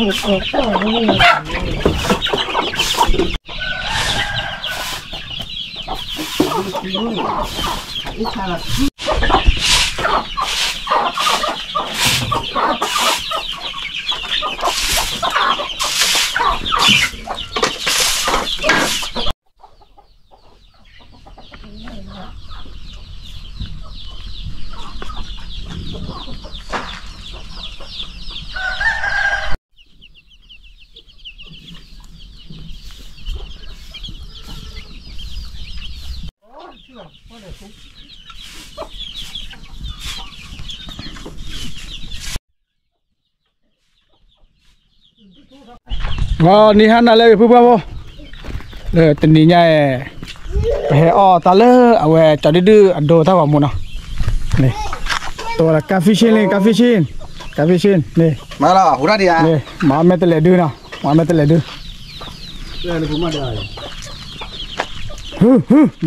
ဂီၤနံၤဟါနၤလၢအဂ့ၤ ဖုဖုဖိ, လၢတနံၤညါအံၤ ပဟဲအီၣ်တၢ်လၢအဝဲကၠီဒုၣ်ဒုၣ်အဒိတၢ်ဂီၤမူနီၤ, တဝဲဒၣ် ကါ fishing လံ ကါ fishing ကါ fishing န့ၣ်, မၤအီၣ်မဲာ်တလဲၤဒုနီၤ, မၤအီၣ်မဲာ်တလဲၤဒု,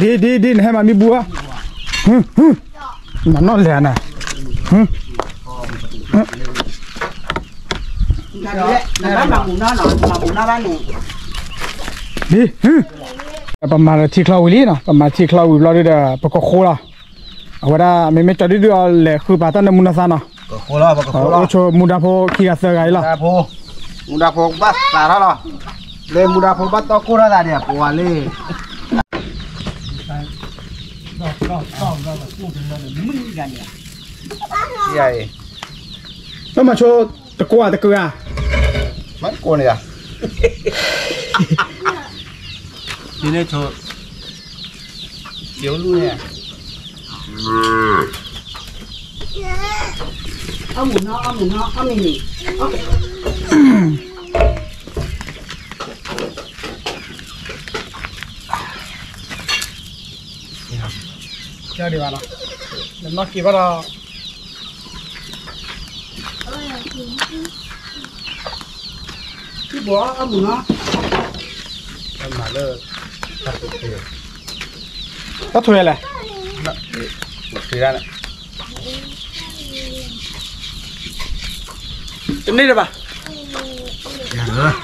ဒ်ဒ်ဒ် နဟဲမၤမံဘူဧါ, နနီၢ်လဲၣ်နၤ, ပမၤဒီးထံချီဝံၤလံနီၤ, ပမၤထံချီဝံၤဘျီဒုဒီး ပကဃိလီၤ, အဝဲဒၣ်မ့မ့ၢ်ကၠီဒုၣ်ဒုၣ်အီၤလဲၤဃုပာ်တၢ်နၢမူနီၢ်သးနီၤ, အိၣ်ဆိးမူဒါဖိခံဂၤသၢဂၤအံၤလီၤ, မူဒါဖိဘၣ်သးထီၣ်လီၤ, လၢမူဒါဖိဘၣ်တီၢ်ကိၢ်ထီၣ်သးဒံး ပဝဲလံ တမၤဆိတကိးဧါတကုၤဧါ, မၤတကိးန့ၣ်ဧါ, ဒ်န့ၣ်ဆိ, ဒ်အိၣ်လူန့ၣ်, အမုၢ်နီၢ် အမုၢ်နီၢ် အမုၢ်နီၢ်, ကၢ်ဒံးဘၣ်လီၤ, နနီၢ်က့ၤဘၣ်ဒီး ဘီအမုၢ်နီၢ်, မၤလၢ တၢ်ထွဲလဲၣ်, တန့ၢ်တဘၣ်, ဘၣ်ကၠီၣ်န့ၣ်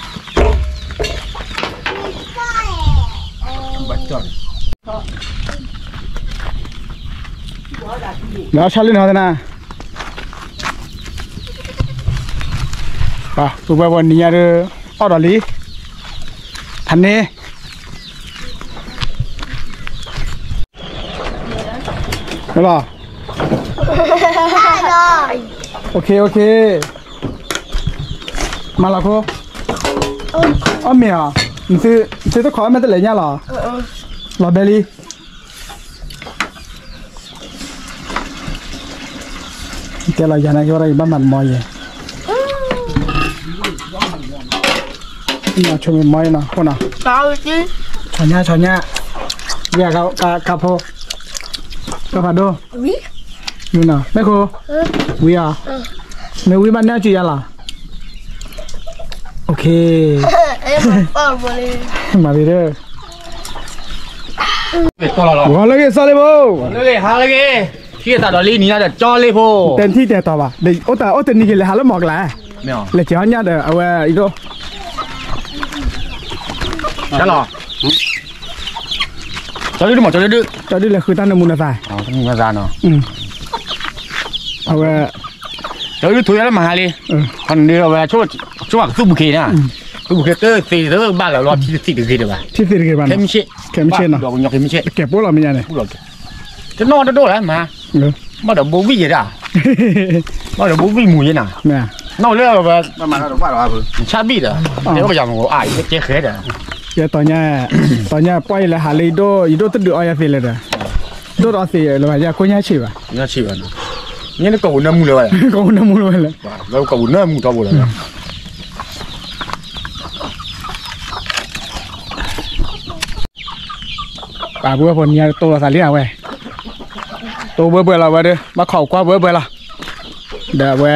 ဒီးဆါလံနီၤသနၤ, ပှၤပှၤပှၤနံၤညါဒီး အီၣ်ဒီးလံ, ထါန့ၣ်, လီၤ, OK OK, မၤလီၤခိ, အီၣ်မ့ၤဧါ, သုတခီအီၣ်မ့ၤတလဲၤညါလီၤ, လီၤဘဲလံ ကဲလီၤယၤန့ၣ် ကဲဝဲဒၣ်ယဘၣ်မၤတမီယဲ, မၤဆိမ့ၢ်မီနီၤ ခိၣ်နီၤ, ဆီညါဆီညါ, ယဲၢ်ကါဖိ, ကဖးဒိၣ်, မ့ၢ်နီၤ မ့ၢ်ခိ, ဝံၤဧါ, မ့ၢ်ဝံၤဘၣ်န့ၢ်အီၣ်စုယၤလီၤ, မၤဘံၤဒၢ ဂီၤလၢဂ့ၤ စီၤလ့ဘိ, ဟါလၢဂ့ၤ, ထံၣ်သးဒီးလံနံၤညါဒီးကၠီလ့ဖိ, တဲထံၣ်တဲတီၤဘၣ်, အိၣ်တၢ်အိၣ်တနံၤက့ၤလဲၤဟးလၢမီၢ်ကျါ, လဲၤက့ၤဟီညါဒီး အဝဲအံၤဒိၣ်, ကၠီဒုၣ်မး ကၠီဒုၣ်, ကၠီဒုၣ်လဲၤဃုတၢ်နၢမူနသး, အဝဲ ကၠီဒုၣ်ထိးယၤလၢမဟါလံ, ခီန့ၣ်အဝဲ ဆိကမိၣ်ကသူၣ်ပူၤခ့န့ၣ်, သူၣ်ပူၤခ့တသ့တဘၣ်လၢၤလီၤ ထံသ့ၣ်တဂ့ၤဒံးဘၣ်, ထံသ့ၣ်တဂ့ၤဘၣ်, ခဲမုၢ်ဆ့ၣ်, ဒီးကညီခဲမုၢ်ဆ့ၣ်, တကဲးပိၢ်လီၤမ့ၢ်ညါန့ၣ်, တနီၣ်တဒိၣ်လၢမဟါ, ဘၣ်ဒီးဘိဝံၣ်ယဲဒၣ်, ဘၣ်ဒီးဘိဝံၣ်မူၤယဲနၤ, နီၣ်လၢအဝဲ, ဆၣ်ဘံၣ်ဒီး, တဲဘၣ်ကယၤမ့ၢ်အါ ယကဲဃဲဒီး, ယဲ တီၤညါပှၢ်ယလဲၤဟးလၢယဒိၣ် ယဒိၣ်တဒုးအီယၤသ့လၢၤဒီး, ဒိၣ်ဒီးအီသ့လၢၤဘၣ် ယၤကိၣ်ညါဆံးဘၣ်, ညါဆံးဘၣ်, ညါန့ၣ်ကိးပူၤနၢမူလၢၤဘၣ်, ကိးပူၤနၢမူလၢၤဘၣ်လဲၣ်, ကိးပူၤနၢမူထီဘိလၢၤဘၣ် ပှၤဘၣ်ဖိနံၤညါတိၢ်လိာ်သးလံအဝဲ, တိၢ်ဘှဲဘှဲလီၤဝဲဒီး ဘၣ်ခိးကွၢ်ဘှဲဘှဲလီၤ, ဒီးအဝဲ,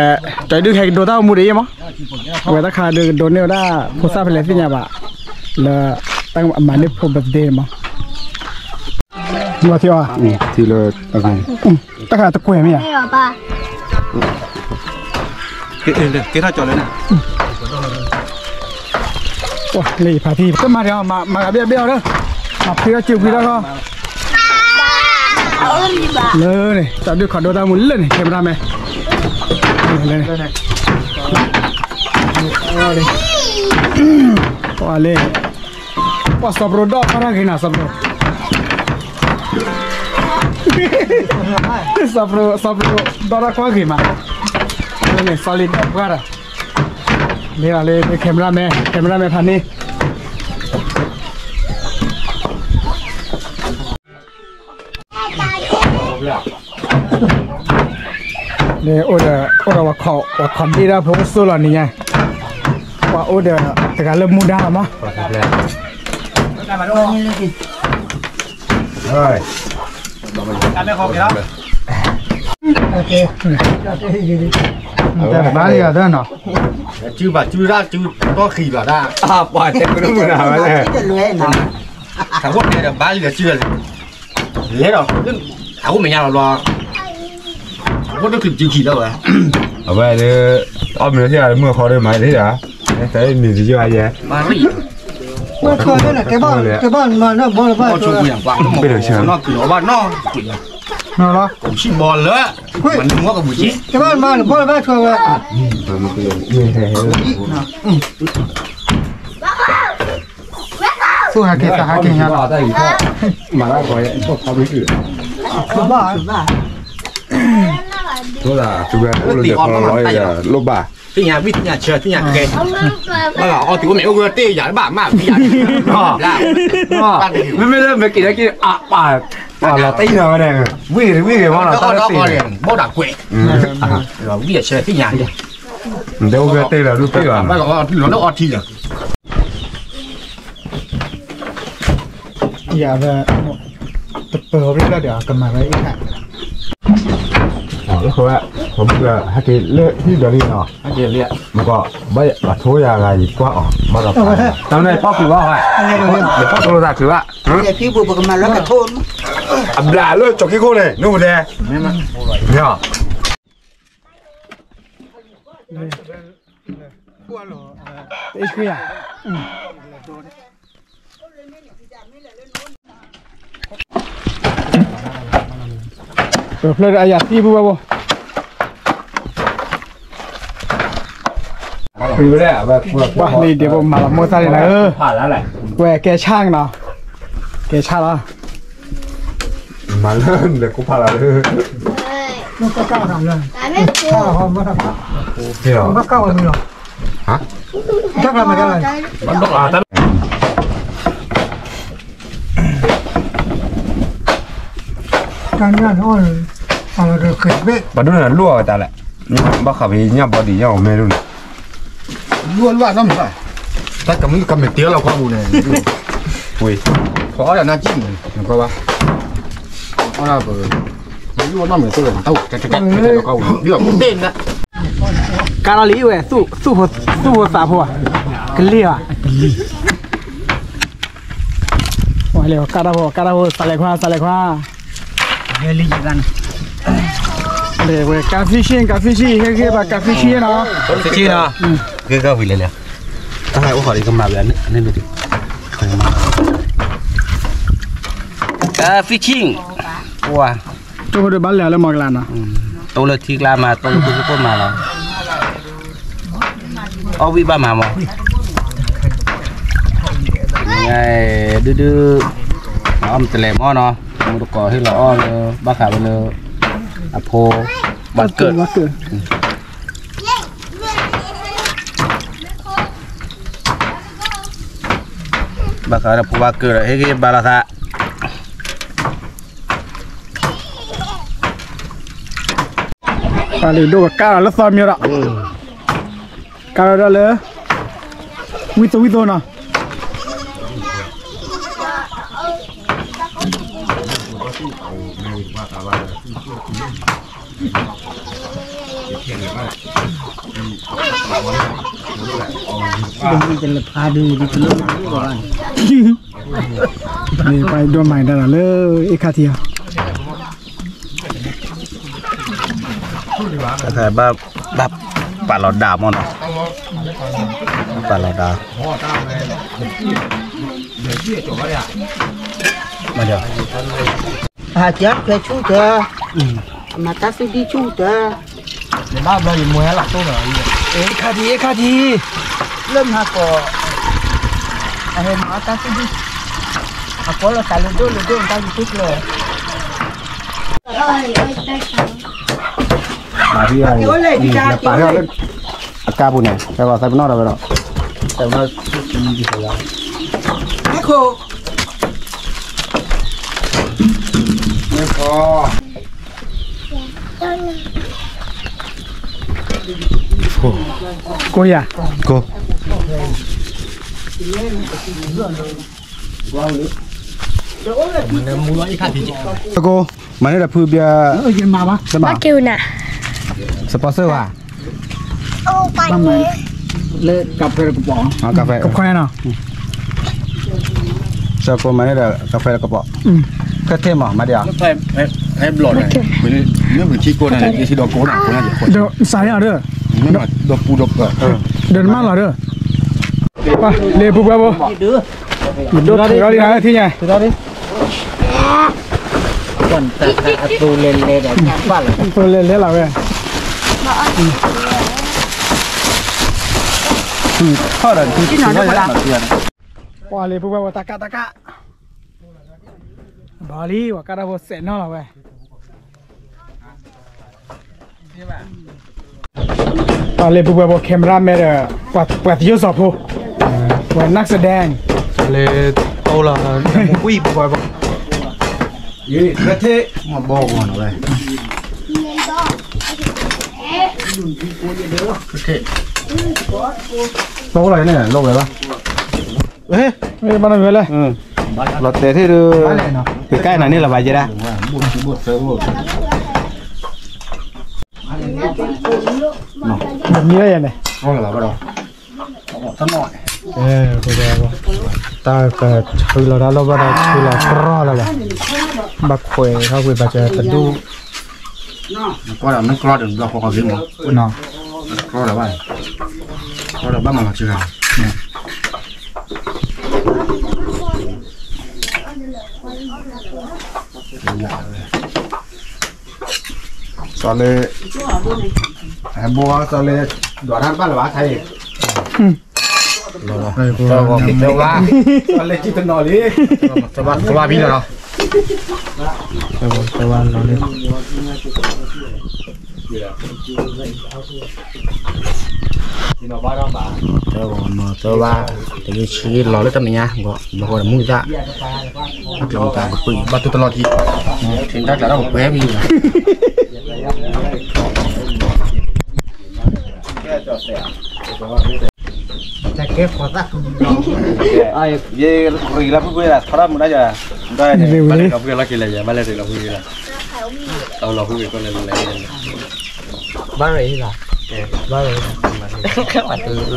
ကၠီဒုၣ်ဟဲကဒိတၢ်အိၣ်မူဒံးအံၤမး, အဝဲတၢ်ခါဒီးကဒိန့ၢ်ဝဲဒၣ် ဖိသၣ်ဖဲလဲၣ်သ့ၣ်ညါဘၣ်, လၢ, တၢ်အမၤန့ၢ်ဖိ birthday မး, ထံၣ်အီၤ, ထံၣ်လၢ, တၢ်ခါတကွဲးမ့ၢ်ဧါ, ကဲထီၣ်ကၠီလၢန့ၣ်, လၢယဖးထံ တမၤဒံးအီၤ မၤဂၤဘ့ၣ်ဘ့ၣ်အီၤဒီး မၤဖှံထီၣ်စုဖှံထီၣ်ခီ လၢန့ၣ် တၢ်ဒုးခီၣ်ဒိတၢ်မူလၢန့ၣ် camera man လၢန့ၣ် ပှၤလၢ ပှၤစီၤပရိဒီးခီတၢ်ဂ့ၤနၤ စီၤပရိ စီၤပရိ စီၤပရိ ဒီးတၢ်ကွၢ်ဂ့ၤမး လၢန့ၣ် စီၤလ့ဒီးပှၢ်တၢ် လၢလၢ camera man camera man ဖးန့ၢ် အိၣ်ဒီး အိၣ်ဒီးပှၤခီၣ်ဒ့တၢ်ဖိအိၣ်ဆိးလီၤန့ၣ်ညါ ပှၤအိၣ်ဒီးတဂၤလၢမူဒါလီၤမး ဘၣ်လံဂၤဒၢနီၤ စုဘၣ်စုတၢ်စုတီၢ်ဃံဘၣ်ဒၣ် ပှၤတဲကရူၢ်မုၢ်နၤဝဲလဲၣ် တၢ်အိၣ်တဲဒီးဘၣ်လံဒီးစုဒီး လဲၤဒီး အအိၣ်မဲာ်ညါလီၤဘျီ အအိၣ်တချုးစုခံလီၤဝဲ အဝဲလၢ အီၣ်မ့ၤလၢထံၣ်ဂၤလၢမုၢ်အခီဒၢမၤတ့ၢ်ဒီး တၢ်မ့ၢ်တယွၤယဲ ဘၣ်ရံၣ် ဘၣ်ထွဲလၢနတဲဘၣ် တဲဘၣ်မၤနီၢ်ဘီလၢဘၣ်ထွဲ နီၢ်ကလီၤဘၣ်နီၢ် နီၢ်လီၤ ကဆံၣ်ဘီလၢ မနုၤမီၢ်ကဘူးက့ တဲဘၣ်မၤနဘီလၢဘၣ်ထွဲဝဲ သူၣ်ဟဲက့ၤသးဟဲက့ၤညါလီၤ မၤလၢကီး ဘၣ် လိၣ်ဘၣ် သ့ၣ်ညါဝံသ့ၣ်ညါဆၢသ့ၣ်ညါကဲ ဘၣ်အီၣ်တုၤအိၣ်မဲာ်အိၣ်ဂၢၢ်တ့ၢ်ယၤလၢဘၣ်မၢ် မ့မ့ၢ်လၢမဲာ်က့ၤလၢက့ၤအပၢ် လီၤတံၢ်လီၤဝဲန့ၣ် ဝံၢ်ဂ့ၤဝံၢ်ဂ့ၤမ့ၢ်လီၤတံၢ် ဘၣ်ဒၣ်ကွဲး ဝံၢ်အဆၢသ့ၣ်ညါ တဲအိၣ်ဂၢၢ်တ့ၢ်လီၤဒုးတ့ၢ်လီၤ ဘၣ်လီၤအီၣ်ထံလီၤ ယၤဝဲ တပၢၤအီၤဘျီဒီး ကမၤဝဲအံၤခါ လၢဃိဝဲ ဟဲက့ၤလၢဟံၣ်ဒီးလံနီၤ မ့ၢ်ကီး ဘၣ်အထိယၤဂၤယကွၢ်အီၤ ဘၣ်ဒီး တၢ်မ့ၢ်ပီၣ်ကွံာ်ဘၣ်ဟဲ ယပီၣ်ထိလိာ်သးခုဘၣ် အဘျးလၢကၠီၤခံခိၣ်န့ၣ် နအိၣ်တဲ မ့ၢ် ပဖျၢၣ်ဒီးအယၤသံပူၤဘၣ်ဘိ ပှၤလံဒ့ဘိမၤလီၤမိၢ်သၣ်န့ၣ်လၢ ဝဲကဲဆၣ်နီၤ ကဲဆၣ်လီၤ မၤလၢနလဲၤကိးဖးလီၤလၢ ဘၣ်ကၢ်ဝဲမီၤလီၤ ဟါ တၢ်ကျါမၤတၢ်လီၤ တၢ်ညၣ်န့ၣ်အိၣ် ပှၤဒိၣ်န့ၣ်လိၣ်အီၤဝဲတၢ်လဲၣ် ဘၣ်ဃးဖဲညၣ်ဘီဒံးညၣ်အီၤမဲဒိၣ်န့ၣ် လိၣ်လိၣ်အနီၢ်မ့ၢ်ဘၣ် တၢ်ကမုၣ်ကမဲာ်တ့လီၤကွၢ်ပူၤန့ၣ် ဝ့ၢ် ဖီအီၣ်ဒီးနၢ်ကံၣ်န့ၣ် နကွၢ်ဘၣ် အီၣ်ဒၣ်ပ လိၣ်အနီၢ်မ့ၢ်သိလီၤ တၢ်အိၣ်တၢ်တၢ်တၢ်တၢ်တၢ် ကါလီၤလံဝဲ သူၣ်ဖိသးဖိဧါ ကလံၤဧါ ကလံၤ ဝဲလဲၤကါတၢ်ဖိ ကါတၢ်ဖိ စးလဲၤခွါ စးလဲၤခွါ ဝဲ ကါ fishing ကါ fishing ဟဲက့ၤဘၣ်ကါ fishing နီၤ fishing နီၤ ကဲကါဝံၤလဲၤလဲၤ တၢ်ဟဲအိၣ်ဃီဒီးကမၤဝဲန့ၣ် ကါ fishing ဝါ တိၢ်ဒီးဘၣ်လဲၤလၢမီၢ်ကလါနီၤ တိၢ်လၢထံကျါမး တိၢ်လၢပူၤစ့ၢ်ကီးမးလီၤ အီၣ်ဝံၣ်ဘၣ်မးမး ဒုဒု အီၣ်မတလဲၤမီၢ်နီၤ မူတကိးဟ့ၣ်လီၤအီၣ်လၢ ဘၣ်ဃးဝဲလၢ အဖိ ဘၣ်ကၢၣ် ဘၣ်ဃးဝဲလၢဖိဘၣ်ကၢၣ်ဒီး ဟ့ၣ်ဂံၢ်ဘါလီၤသး ပှၤလံၤဒိၣ်ကကါလီၤလၢသီမံၤဒီး ကါလီၤဒီးလၢ ဝံသိဝံသိနီၤ ပှၤဒိၣ်မၤတၢ်လီၤလၢ အ့ၣ်ခါထံအီၤ ဘၣ် ဘၣ် ပာ်လီၤဒၣ်မ့ၢ်နီၤ, ပာ်လီၤဒၣ်, မ့ၢ်ဒီး, ဟးကဲခွဲဆူၣ်တၢ်, မၤတၢ်သူၣ်ဒံဆူၣ်တၢ်, ယဘၣ်ဘျီယမိၢ်ဟဲလီၤတိၢ်ဒီး, အခါထံ အခါထံ, လၢမၤကီး, အဟဲမၤတၢ်သူၣ်ဒံ, အကိးလီၤသးလၢဒိၣ်လၢဒိၣ်တၢ်ယူၤထူၣ်ကျၢၤ ပာ်လီၤလၢအကါပူၤန့ၣ် ဟဲလီၤသဲပနီၣ်ဒီးဝဲဒီး, သဲပနီၣ်, ခိၣ်, ခိၣ်, ကိၢ်ယၤ, ကိၢ် အကိး, မၤန့ၢ်ဒီးဖုဘၣ်, ဘၣ်က့ၤနၤ, စပီစၢၣ်ဝါ, လၢကၣ်ဖဲတကပီၤ, ကၣ်ဖဲ, ကဖဲနီၤ, စကိးမၤန့ၢ်ဒီးကၣ်ဖဲတကပီၤ, ဖဲထဲမး မၤဒံးဧါ, ဟဲဘျီၣ်န့ၣ်, မ့ၢ်ပထံကိးန့ၣ် ယထံဒီးကိးန့ၣ်, ဒီးစးယၤဒီး, ဒီးပူၤဒီးပၢၢ်, ဒီးနမၤလီၤဒီး, ပှၤလ့ၤပူၤပှၤဘိ, မဒိၣ်ထီၣ်လီၤလံနၤထံၣ်ညါ, အသိလဲၤလဲၤဒီး, အသိလဲၤလဲၤလီၤဝဲ, ထီၣ်ဒီး, ပှၤလ့ၤပူၤပှၤဘိ တၢ်ကၣ်တၢ်ကၣ်, ဘၣ်လံ ပှၤကၣ်တၢ်ဖိစဲးနီၣ်လီၤဝဲ ပှၤလ့ၤပူၤပှၤဘိ camera man ဒီး ပှၤသယိၣ်စီၤဖိ, ပှၤ นักแสดง, လၢ အိၣ်လီၤ မူကွံာ်ပှၤဘိ, ယဲ မ့ၢ်ဘီဂီၤနီၤဝဲ, ဘီအိၣ်လီၤန့ၣ် လိၣ်ဝဲဘၣ်, မ့ၢ်ဘၣ်နီၤဝဲလဲၣ်, လီၤတဲာ်ထံၣ်ဒီး, ကကဲနၤန့ၣ်လီၤဘၣ်ယဲဒၣ်, မ့ၢ်ယဲန့ၣ်, တၢ်ကဆှုလီၤတၢ်လီၢ်ဘၣ်ဒီးဆှုလီၤကြီလီၤလီၤ, ဘၣ်ခွဲးထီၣ်ကွံာ်ဘၣ်စၢၤတဒူၣ်, နကွၢ်ဒီးမ့ၢ်ကြီဒီးဘျီဃီဃီလံမး, ကြီဒီးဘၣ်, ကြီဒီးဘၣ်မၤလီၤစၢၤဂၤ စီၤလ့, ဟဲဘိစီၤလ့, ဒွးတၢ်တဘၣ်လၢၤဘၣ်ခါအံၤ, စီၤလ့ကံတနီၤလံ, စီၤဘၣ်ဖံလီၤနီၤ, စီၤဘၣ်လီၤလံ, တၢ်ဂီၤနီၤ တၢ်ဘၣ်, တဂ့ၤဆံလီၤလၢတၢ်မဲာ်ညါ, ဘၣ်ဃီဒီးမုၢ်သၣ်, ဘၣ်ကျီၤမုၢ်သၣ်ကပှံၤ ဘၣ်တိၢ်တလီၢ်ခံ, ထံၣ်တၢ်ကျးထီၣ်ပှဲၤပှဲၤလံ, တၢ်ကဲဖီသၣ်, ယရံလၢဖုကွ့လၢ ထီထီၣ်မူဒါယၤ, ဘၣ်လဲၤလီၤဖုကွ့လီၤက့ၤလဲၤယၤ ဘၣ်လဲၤရံလီၤဖုကွ့လီၤ, အလီၤဖုကွ့ကီၢ်လဲၤလဲၤ, ဘၣ်ရံလီၤ, ဘၣ်ရံလီၤ, မၤလီၤသုသၢဂၤ, အီၣ်သၢဂၤလဲၣ်,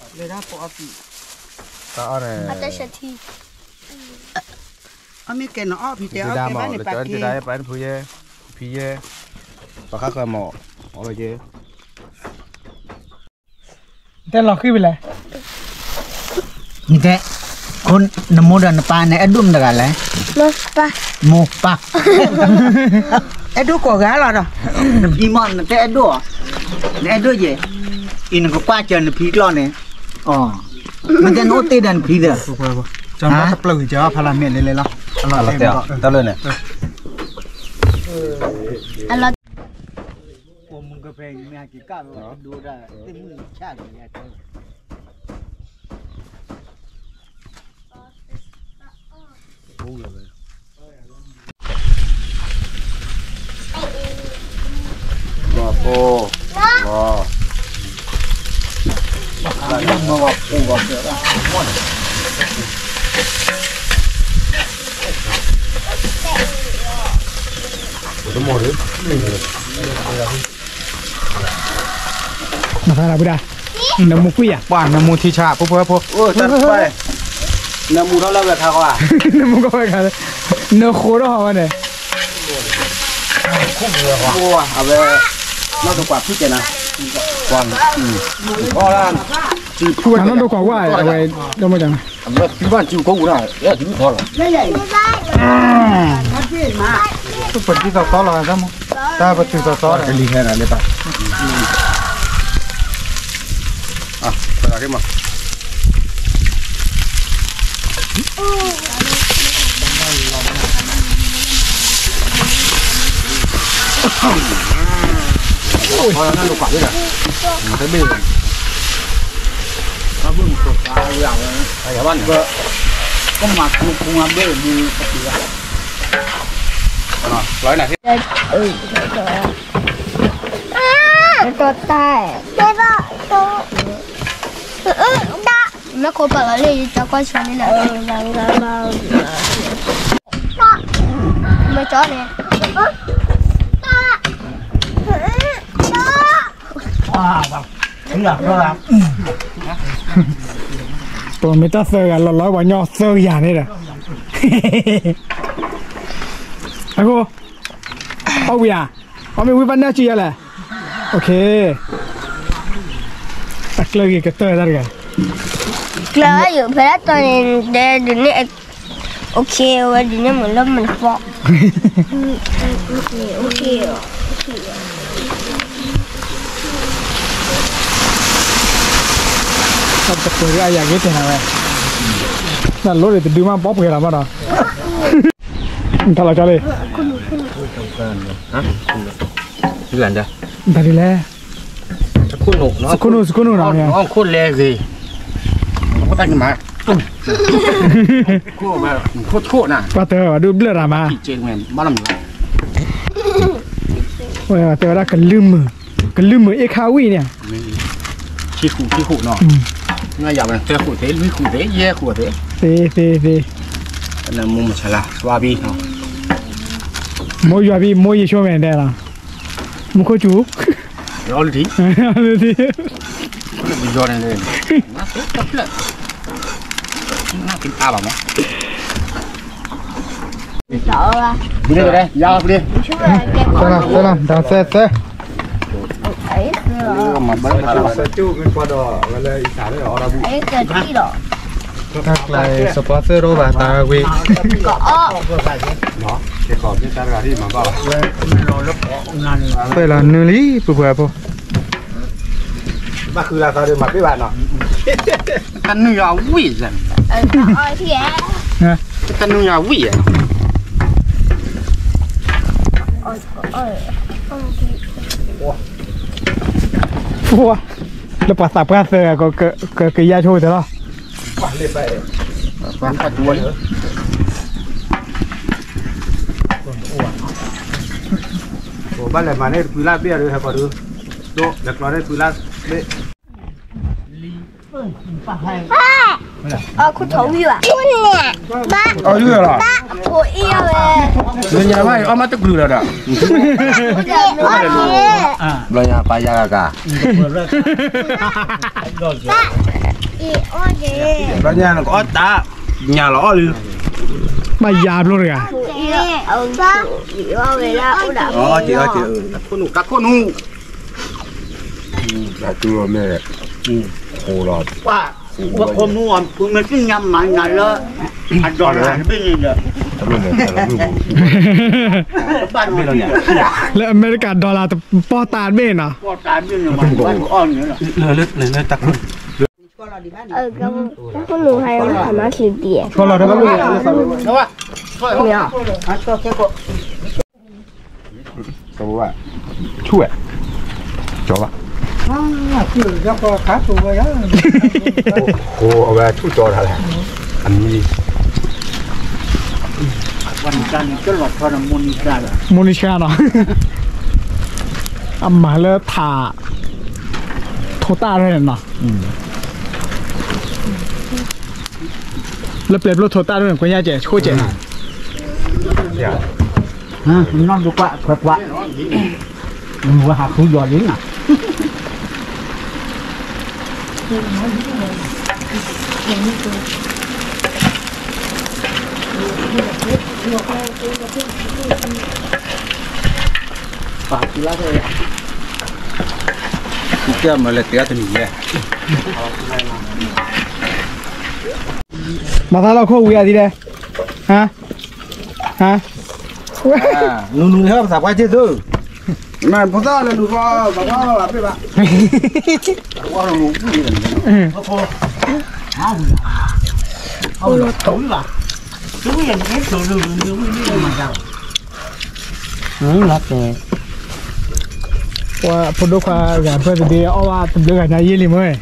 လၢဒၣ်ဖိအီၣ်ဖံး, တၢ်အီၣ်န့ၣ်, အီၣ်မ့ၢ်ကဲနအီၣ်ဖံးတဲအီၣ်ကဲဘၣ်န့ၣ်ပာ်က့ၤ, ပာ်ဖုယဲ, ဖံယဲ, ပှၤဃါဃၢၤမး, အီၣ်လီၤက့ၤ တဲလီၤဃံၤဝံၤလဲၣ်, နတဲ, နမိၢ်ဒီးနပၢ်န့ၣ် အဲၣ်ဒိၣ်မတဂၤလဲၣ်, မိၢ်ပၢ်, အဲၣ်ဒိၣ်ကိးဂၤလီၤဒီး, နဖံမ့ၢ်နတဲအဲၣ်ဒိၣ်, နအဲၣ်ဒိၣ်ယဲ, အံၤနကကွၢ်စၢၤနဖံကျီၢ်န့ၣ်, အီ, မ့ၢ်တဲနအိၣ်တ့ၢ်ဒီးနဖံဒီး, တပျၢ်ကစၢၤဖးလၢမဲာ်လဲၤလဲၤလီၤ, တၢ်လၢန့ၣ်, ပိာ်မုၣ်ကဖဲမ့ၢ်ဟဲက့ၤကၣ်ဝဲဒိဒၣ်သ့ၣ်မုၣ်ဆၣ်န့ၣ်, နမူကွံာ်ယၤ, ပှၤနမူထံဆါ, ဖိဖိဖိ, တၢ်တပှၢ်, နမူထီၣ်လၢဝဲခါဃီဧါ, နမူကီၢ်ဝဲခါ, နဃိထီၣ်ဟီဝဲန့ၣ်, အဝဲ, နီၢ်တကွၢ်ဖုၣ်တဲနၤ, နီၢ်တကွၢ်ဝဲ, အဝဲ, ဒီမတၤန့ၣ်, အဝဲသုဘၣ်စုကိးပူၤနၤ, အဲၣ်သုထီၣ်လီၤ, ပပတုၤသီသီလီၤ, တၢ်ပတုၤသီသီလီၤ, လံဟဲနၤလၢပၢ် မ့ၢ်ခိၣ်ပာ်လီၤလၢယကကွၢ်ဆၢန့ၣ်လီၤ, မ့ၢ်ကၠီန့ၣ်, ပမ့ၢ်တၢ်သၢဂၤလီၤလီၤပှၤညီသၢဂၤန့ၣ်ဒီး, အဃိ, အီၣ်ဝံၤဧါ, အီၣ်မ့ၢ်ဝံၤဘၣ်နၢ်စံယၤလဲၣ်, အကျၢၢ်ဂ့ၤကတၢၢ်တၢ်တဂၤ, ကျၢၢ်ယဖဲဒၣ်တီန့ၣ်ဒဲဒုးန့ၣ်, အိၣ်ခ့ဝဲဒုးန့ၣ်မ့ၢ်လၢမ့ၢ်တပီၢ် တပှဲၤဒုးအယၤဂ့ၤတဲနၤဝဲ, နလိၣ်ဒံးတဒုမးဘီပှဲၤလီၤမးဒီး, ထီၣ်လီၤကၠီလံ, တၢ်ဒ်လဲၣ်, စခိၣ်နူာ် စခိၣ်နူာ်နီၤ, ခိၣ်လဲဂ့ၤ, တၢ်ကမၤ, ခိၣ်ဆိၣ်နၤ, ပှၤတၢ်ဒုးဘျၢၣ်ရၤမး, တဲဝဲဒၣ်ကလုၢ်မုာ်, ကလုၢ်မုာ်အ့ၣ်ခါဝံၣ်န့ၣ်, ဆံဃုာ်ဆံဃုာ်နီၤ, နယၤဝဲသၢဃုာ်သ့ လွံၢ်ဃုာ်သ့ ယဲၢ်ဃုာ်သ့, သ့သ့သ့, နမူမဆါလၢ ယွၤဘံ, မိၢ်ယွၤဘံ မိၢ်ယ့ၢ်ဆိမဲာ်တဲလီၤ, မူခိၣ်စူၤ, လီၤလၢထံ, လၢယီၤန့ၣ်, နက့ၤအါဘၣ်မး ဘုန့ၣ်ကလဲၣ် ယါဘုန့ၣ်, သၢလီၤ သၢလီၤ ဒီးသၢသၢ, တၢ်ကျါ support သၢတအိၣ်ဘၣ် တၢ်ဝံၤ, သၢလီၤနုာ်လံ ပှၤပှၤဖိ ဘၣ်ဃုလၢသီဒီးမၤပ့ၢ်ဘၣ်နီၤ, တနုာ်ယွၤဝံၣ်စ့ၢ်, တနုာ်ယွၤဝံၣ်ဧါ, လၢပှၤသးပှၢ်သၢဂၤ ကယါဆိတၢ်လီၤ, ဘၣ်လဲၤမၤန့ၢ်တကွံလၢဘ့ၣ်အီၤဒီး ဟဲကီးဒုး, ဒိးလဲၤကျီန့ၢ်တကွံလၢဘ့ၣ် အီၣ်ယူၢ်လီၤ, လၢညါဘၣ်အီၣ်မးတကလုာ်လီၤဒီး, ဘျီညါပာ်ယၤဂၤဂၤ, ဘျီညါနကအီၣ်တၢ်, ညါလီၤအီၣ်လံ, ဘၣ်ယၤဘျီတဂၤ, တၢ်ခိၣ်နူာ် တၢ်ခိၣ်နူာ် ပှၤခိၣ်မူအီၤ ပမ့ၢ်သ့ၣ်ညါမၤနၤလၢ အ dollar တဘ့ၣ်န့ၣ်ဒီး ဘၣ်လီၤန့ၣ် လၢအမဲရကၤ dollar တပီၢ်တၢ်တဘ့ၣ်နီၤ ပီၢ်တၢ်တဘ့ၣ်န့ၣ် မၤဘၣ်အီၣ်န့ၣ်လီၤ လၢလၢတၢ်ခိၣ် တၢ်ခိၣ်နူာ်ဟဲလီၤ ဟးမၤချံတံၢ် မ့ၢ် ဆူၣ်ဝဲ ကၠီဘၣ် ဟိအဝဲဆူၣ်ကၠီတၢ်လဲၣ် အမံၤ Monica နီၤ အမၤလၢထး ထိးတၢ်ရဲၣ်နီၤ လၢပျဲၤဖျိထိးတၢ်ရဲၣ်န့ၣ် ကွဲညါကဲး ဆှိၣ်ကဲးနီၤ နီၢ်ဒိၣ်ကွၢ်ခွဲးကွၢ် ဝဲဟးဃုယီၤလံနီၤ ပကမၤလဲၤတ့အီၣ်တနံၤညါ, မၤသးလီၤခိၣ်ဝံၤအသံလဲၣ်, ဟါ, ဟါ, နူနူန့ၣ်ဟဲပသးပှၢ်က့ၢ်သု, မ့ၢ်ဖိသၣ်လၢလူၤဃီ သးပှၢ်လီၤဘ့ၣ်ဘၣ်, လၢတဲ ပှၤဖိဒိၣ်ခွါဂၤ birthday အီၣ်ဘၣ်တဘျုးဂၤညါယ့ၢ်လံမ့ၢ်,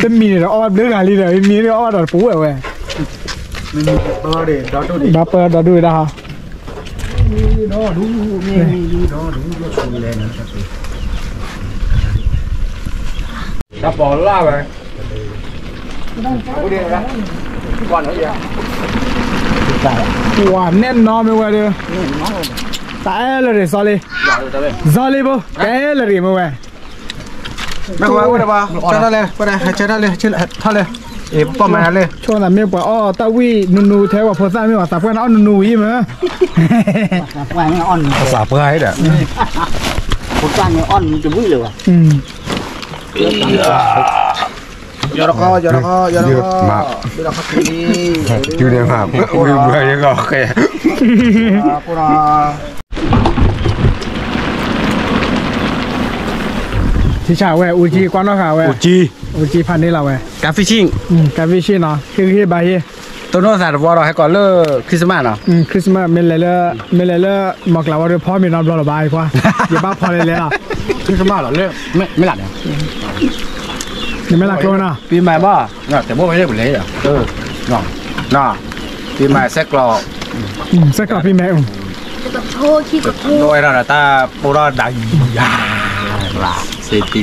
တမံၤန့ၣ်ဒီးအီၣ်ဘၣ်တဘျုးဂၤလံဒီး မံၤန့ၣ်အီၣ်ဘၣ်ဒီးတပူၤဝဲဝဲ, ဒီးပၢဒီဒူၣ်ဝဲဒၣ်ဟီ, တၢ်ပီးလၢ်ဝဲ ပှၤနဲၣ်နီၢ်မ့ၢ်ဝဲဒီး, တၢ်အဲၣ်လၢၤရ့ၣ် စီၤလ့, စီၤလ့ဘိ တၢ်အဲၣ်လၢၤရ့ၣ်မ့ၢ်ဝဲ, မ့ၢ်ဝဲဝဲဒၣ်ဘၣ် ဆၢထၢၣ်လဲၣ် ပှၤဒၣ်ဟဲဆၢထၢၣ်လဲၣ် ထီၣ်လဲၣ်, အ့ၣ် ပီၢ်မၤလဲၣ်, ဆိနၤမ့ၢ်ပှၤအီၣ်တၢ်ဝံၣ်နူနူထဲပှၤဖိသၣ်မ့ၢ်ပှၤသးပှၢ်န့ၣ်အီၣ်နူနူဝံၤမ့ၢ်, သးပှၢ်ဒီး, ဖိသၣ်န့ၣ်အီၣ်နူတဝံၣ်လၢၤဘၣ် ယီၤတခီ ယီၤတခီ ယီၤတခီ, တုၤန့ၣ်မး ဝံၤဘၣ်ယကီခဲ, ထံဆၣ်ဝဲ အူကၠံ ကွၢ်နီၣ်ဃာ်ဝဲ, အူကၠံဖးန့ၢ်လီၤဝဲ, ကါ fishing, ကါ fishing နီၤ, ဟ့ၣ်ဂံၢ်ဟ့ၣ်ဘါဟ့ၣ်, တိၢ်နီၣ်သးတဝီဒီးဟဲကီးလၢ Christmas နီၤ, Christmas မ့ၢ်လဲၤလၢ, မ့ၢ်လဲၤလၢ မီၤကျးဝီဒီး ဖီမ့ၤနီတဘျီလၢၤဘၣ်အံၤခွါ, ယဘၣ်ဖီလဲၤလဲၤလီၤ, Christmas လီၤလၢ, မ့ၢ်လၢ, နမ့ၢ်လၢကျိနီၤ, ပံၤမၤဘၣ်, တဘိဝဲပလဲၤ, ပံၤမၤဆဲးကျိး, ဆဲးကျိးပံၤမၤ, တဘိဝဲဒၣ်တၢ်ပိၢ်ထီၣ်ဒၣ်ယၤ, စ့တ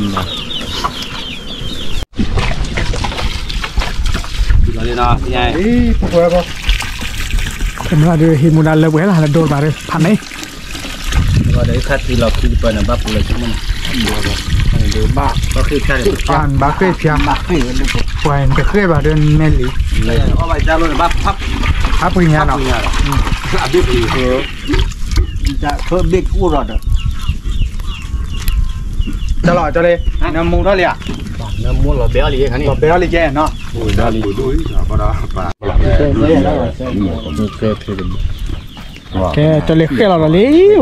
ံနီၤ ဒီးဟံးမူဒါလၢပှဲၤလၢ်လၢဒိၣ်ဘၣ်ဒီး ဖးန့ၣ်, ဘၣ်ဃ့ၢ်ဖၠါ, ပှၤတဃ့ၢ်ဘၣ်ဒီးမဲလံ, ဟးပှ့ၤညါနီၤ, အဘ့ၣ်ပှ့ၤ, တၢ်လီၤကၠီလံ, နမူထီၣ်လံဧါ, လီၤဘဲအီၣ်လံကဲ, ကဲ ကၠီလံဃဲလီၤဒီးလံ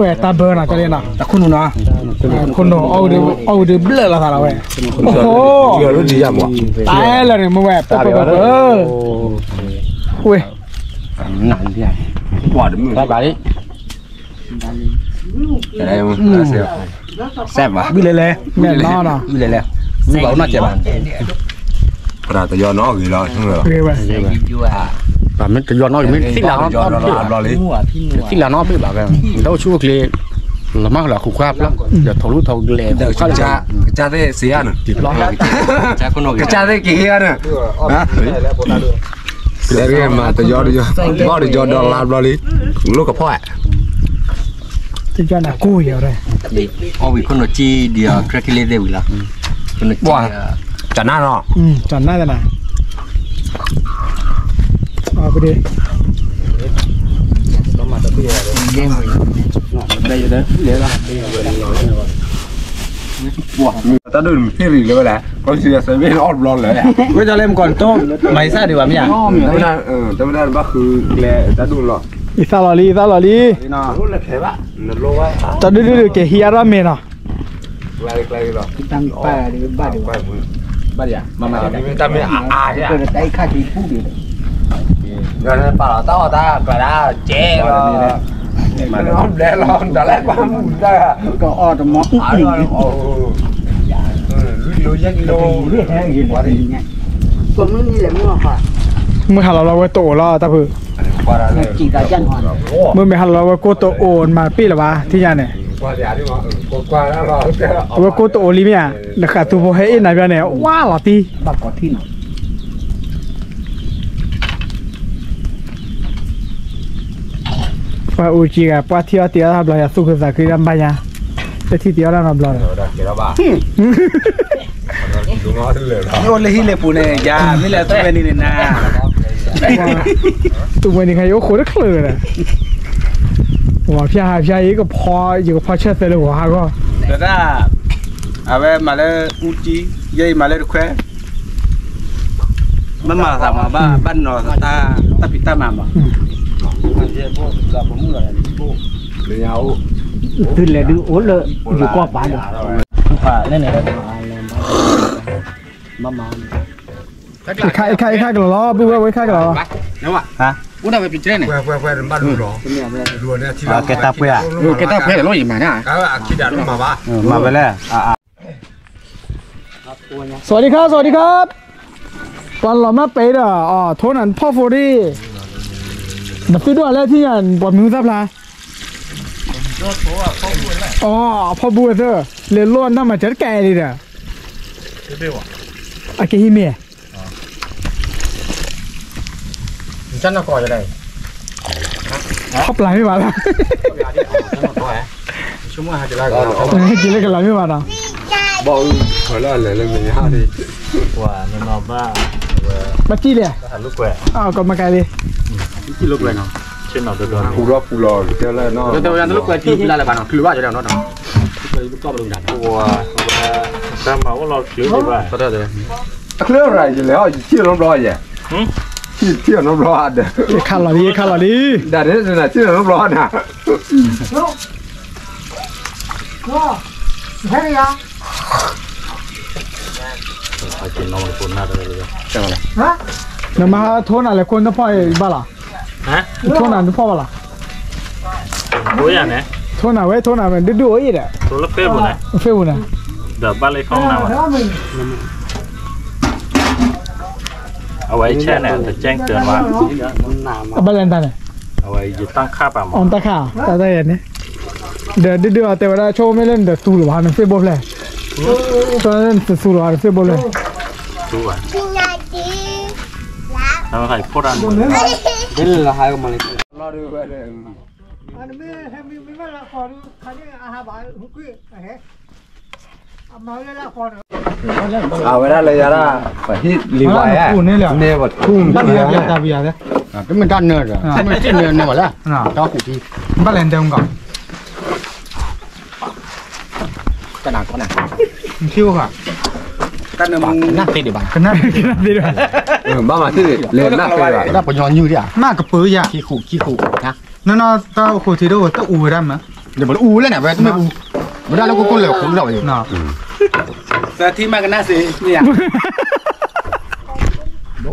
ဝဲတၢ်ဘၢနီၤ ကၠီလံနီၤ, ခိၣ်နူာ်နီၤ, ခိၣ်နူာ် အီၣ်ဝံၤဒုးဘျၢၣ်လီၤသးလီၤဝဲ, အိၣ်, တၢ်အဲၣ်လၢာ်န့ၣ်မ့ၢ်ဝဲ ပၢၢ်ပၢၢ်ပၢၢ်ပၢၢ်, ဝဲ ဘၣ်လံ စဲးဘၣ် ဘုလဲၤလဲၣ် မဲာ်နီၤနီၤ ဘုလဲၤလဲၣ် ဘုဘၣ်အိၣ်နီၢ်ကဲးဘၣ် ပတယီနီၢ်ဂ့ၤလီၤ ဂ့ၤဝဲ ပမ့ၢ်တယီနီၢ်ဂ့ၤ မ့ၢ်သ့ၣ်လၢနီၢ်ဘ့ၣ်ဘၣ် သ့ၣ်လၢနီၢ်ဘ့ၣ်ဘၣ် တၢ်အိၣ်ဆူၣ်အိၣ်ချ့ လီၤမၢ်လီၤ ခိၣ်ခွါဖျၢၣ် ဒီးထိၣ်လူၢ်ထိၣ်ကလဲၤ ကစၢ်သ့ၣ်စ့ဧါန့ၣ် ကစၢ်သ့ၣ်ကဟ့ၣ်ဧါန့ၣ် မၤတယီတယီ ဘၣ်တယီဒီးလါဘျီလံ လိၣ်ကဖီၣ်ဧါ တယီနၤကိၢ်ယီၤ အီၣ်ဝံၤခိၣ်နူာ်ကံဒံး ကြဲကလ့သ့ၣ်ဝံၤလီၤ ကနၣ်နီၤ ကနၣ်သနၤ ပဒ့ တၢ်ဒိၣ်မ့ၢ်သ့ၣ်ရံၣ်လၢဝဲဒၣ် ကီၢ်စံၣ်အစၢမ့ၢ်အီၣ်တဘျီလၢ ဝဲဒၣ်လၢမကီၢ်တတိၢ် မၤအံသၣ်ဒံးဘၣ်မ့ၢ်ဧါ တဝဲဒၣ်ဘၣ်ဃုကျဲတၢ်ဒိၣ်လီၤ အံသၣ်လီၤလံ အံသၣ်လီၤလံ တၢ်ဒိၣ်ဒိၣ်ဒိၣ်ကဲဟံးအါထီၣ်မ့ၢ်နီၤ ပာ်လီၤတၢ်အီၣ်တၢ်ကျါဒၣ်ကဲလီၤ ဘျဲလီၤ တၢ်လဲၤကွၢ်မူတၢ် လွံၢ်ကံလိယဲၢ်ကံလိ မုၢ်ဟါလီၤလီၤဝဲတအိၣ်လီၤ တၢ်ဖု မုၢ်မ့ၢ်ဟါလီၤလီၤဝဲကိၢ်တအိၣ်မၤပ့ၢ်လၢၤဘၣ် ထံၣ်ညါန့ၣ် အဝဲကိၢ်တအိၣ်လံမ့ၢ်ဧါ နဃးသူဖိဟဲအ့ၣ်နၤဘျီန့ၣ် ဝါလီၤတံၢ် ပှၤအူကံဂၤ ပှၤထံၣ်အီၣ်တ့အီၣ်တၢ်ဘျီယၤ သူၣ်ခုသးခုတၢ်ဘါယၤ တထံၣ်တ့အီၣ်တၢ်နီတဘျီ အိၣ်လၢဟံၣ်လၢပူၤန့ၣ် ယၤမ့ၢ်လဲၤသူဝဲန့ၣ်န့ၣ်နၤ သူဝဲန့ၣ်ခါ ယအိၣ်ဃိတချုးလၢၤ ဝၤဖၠၣ်ဟးဖၠၣ်အံၤကဖီ ယကဖီဆၢၣ်သၢလၢဂီၤဟးဂီၢ်, ဒီးတၢ် အဝဲမၤလၢအူကံ, ယဲအံၤမၤလၢတခွဲ, ဘၣ်မၤသးမၤဘၣ် ဘၣ်နီၤတၢ်ဖံးတၢ်မၤမၤ, သုလဲၤဒုးအိၣ်လၢယိၤကီၢ်ပၤဒီး, ဘၣ်မၤ အခါ အခါ အခါကလီၤလီၤ ပုၢ်ဝဲၢ် အခါကလီၤလီၤ, အိၣ်ဒၣ်ဝဲပျံၤတြဲန့ၣ်, ကဲတၢ်ပှဲၤဧါ, ကဲတၢ်ပှဲၤလီၤ ယမၤန့ၣ်, မၤဝဲလဲၣ်, สวัสดีครับ สวัสดีครับ ပှၤလီၤမၢ်ပဲဒီး အီၤ ထိနၤဖီၣ်ဖိဒံး, နသုဒိၣ်အလဲၣ်ထံၣ်ညါ ပှၤမံၤဟူသၣ်ဖျါ, အီၤ ဖီၣ်ဘူဝဲသၢ, လဲၤလိၣ်နၢ်မၤစၢၤတကဲလံဒီး, အကဟံးမ့ၢ် ထီၣ်ပျၢ်မ့ၢ်ဘၣ်လီၤ, က့ၤလၢကလၤမ့ၢ်ဘၣ်နီၤ, ဘၣ်အူလၢလဲၤလၢမ့ၢ်ဟါဒံး, ဘၣ်ကံၢ်လဲၣ်, ကံၢ်လီၤ, ပူၤဒီးပူၤလီၤ ကဲလၢနီၤ, တဝဲတလိၣ်ကွဲးထံကျါလၢၤဘၣ်နီၤ ချုးဘၣ်ယဲနီၤ, တၢ်မၤအိၣ်လီၤချုးဘၣ်, အချၢရၤယလဲၤအီၤ ယထံၣ်နီတဘျီယဲ, ထံၣ်နီတဘျီဒီး, ခးလီၤလံ ခးလီၤလံ, ဒ်န့ၣ်နထံၣ်နီတဘျီနၤ, နမၤဟးထိနၤလဲၤခိၣ်နဖီၣ်ဘၣ်လီၤ, ထိနၤနဖီၣ်ဘၣ်လီၤ, ထိနၤဝဲ ထိနၤဝဲ ဒုဒုအိၣ်အံၤဒီး, Facebook န့ၣ်, Facebook န့ၣ်, ဒီးဘၣ်လၢဖီၣ်နၤဘၣ်, အဝဲဆဲန့ၣ် တကဲကၢၤဘၣ်, အဘၣ်လဲၣ်နတၢ်န့ၣ်, အဝဲယတၢ်ခၣ်ပာ်မး, အတၢ်ခၣ်, တၢ်တၢ်ယဲန့ၣ်, ဒီးဒုဒုအီၤတဲဝဲဒၣ် ဆိကမိၣ်မ့ၢ်လၢနတသူလၢၤဘၣ် န Facebook ဖျဲၣ်, ဆိကမိၣ်လၢနတသူလၢၤဘၣ် န Facebook ဖျဲၣ်, သူဘၣ်, နမၤခါအံၤဖိတၢ်န့ၣ်, ဒ်လၢဟးကမၤလၢ အဝဲဒၣ်လၢယၤဒၣ် ပဟံၣ်လံၤဝါယဲ, န့ၢ်ပထူၣ်န့ၣ်, တမ့ၢ်တၢ်နၢၤဒီး, တမ့ၢ်တၢ်နၢၤနၢၤဘၣ်လၢ, တၢ်ဟူးထံ, ဘၣ်လဲၤဒၢမကီး, တနၤကီနၤ, ထံအိၣ်ဃာ်, ကနၣ်သ့ဒံးဘၣ်, ကနၣ်သ့ဒံးဘၣ်, ဘၣ်မၤသ့ဒံး, လဲၤနၣ်သ့ဒံးဘၣ်, ပညီနုၢ်ဒံးဧါ, မ့ၢ်ကပၢၤယၤ, ခံဃူ, ခံဃူ, နနီၢ်တၢ်အိၣ်ခိးထံဒိၣ်တအူဝဲဒၣ်မး, ဒီးပတအူဝဲလဲၣ်န့ၣ် ဝဲတမ့ၢ်အူ, ဝဲဒၣ်လၢကိၢ်ကိၢ်လၢာ်ခိးလီၤဝဲ, သၢထံမးကနၣ်သ့, မ့ၢ်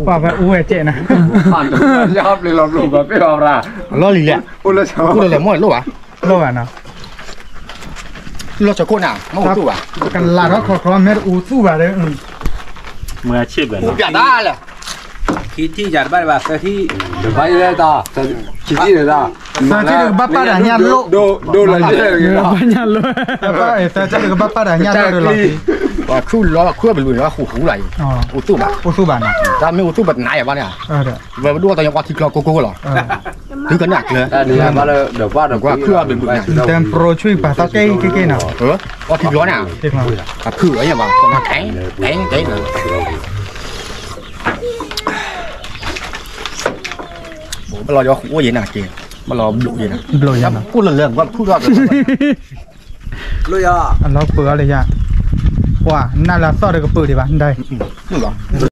ဧါ, ပှၤဖဲအူဝဲကဲးနၤ, ယပျ့ၤလီၤပျိာ်ပှၤပ့ၢ်အီၤရၣ်, လီၢ်လံၤလဲၣ်, အိၣ်လၢလိၣ်ဘၣ်, လိၣ်ဘၣ်နီၤ, လီၢ်ဆၢခိၣ်နၤ, မ့ၢ်အူသူၣ်ဘၣ်, ကလးထီၣ်ခီခီမ့ၢ်တအူသူၣ်ဘၣ်ဒီး, မ့ၢ်ဆ့ၣ်ဘၣ်, အူပျးတၢ်လဲၣ် ခံထံၣ်ယၤတဘၣ်ဘၣ် သၢထံၣ်, တဘၣ်ယဲတၢ်, ခံထံၣ်န့ၣ်တၢ်, သၢထံၣ်တကဘၣ်ပာ်ဒီးညၣ်လိၣ်, ဒိၣ်လၢယဲတဂ့ၤလီၤ, ညၣ်လိၣ်, သၢထံၣ်တကဘၣ်ပာ်ဒီးညၣ်လိၣ်ဒီးလီၤ, ပှၤခုၣ်လီၤခုၣ်ပလူၤလီၤဟူးဟူးလီၤအံၤ, အိၣ်သူၣ်ဘၣ်, အိၣ်သူၣ်ဘၣ်နီၤ, တၢ်မ့ၢ်အိၣ်သူၣ်ပတနးယၤဘၣ်န့ၣ်, ဝဲပဒိၣ်တၢ်ညါကွၢ်ထံကျီကိၢ်ကိၢ်လီၤ, တုၤကနၣ်ကျၢၤ, ကွၢ်ခုၣ်အဘ့ၣ်ဘ့ၣ်, တၢ်ပရိဆူၣ်ပာ်သီကဲကဲကဲနီၤ, ကွၢ်ထံကျီန့ၣ်, အဖုၣ်အံၤဘၣ်, ကဲကဲနီၤ ဘၣ်လီၤယီၤဃိယဲနၤက့, ဘၣ်လီၤဘျိးယဲနၤ, ဘျိးယဲနၤ, ပူၣ်လၢလၢကွၢ်ဖုၣ်ထီၣ်, ဘျိးယီၤ, အလီၤပၢၤအီၤလၢယၤ, ပှၤနၢ်လၢအသီၣ်ဒီးကပၢၤဒံးဘၣ်, ဒၣ်, မ့ၢ်လဲၣ်,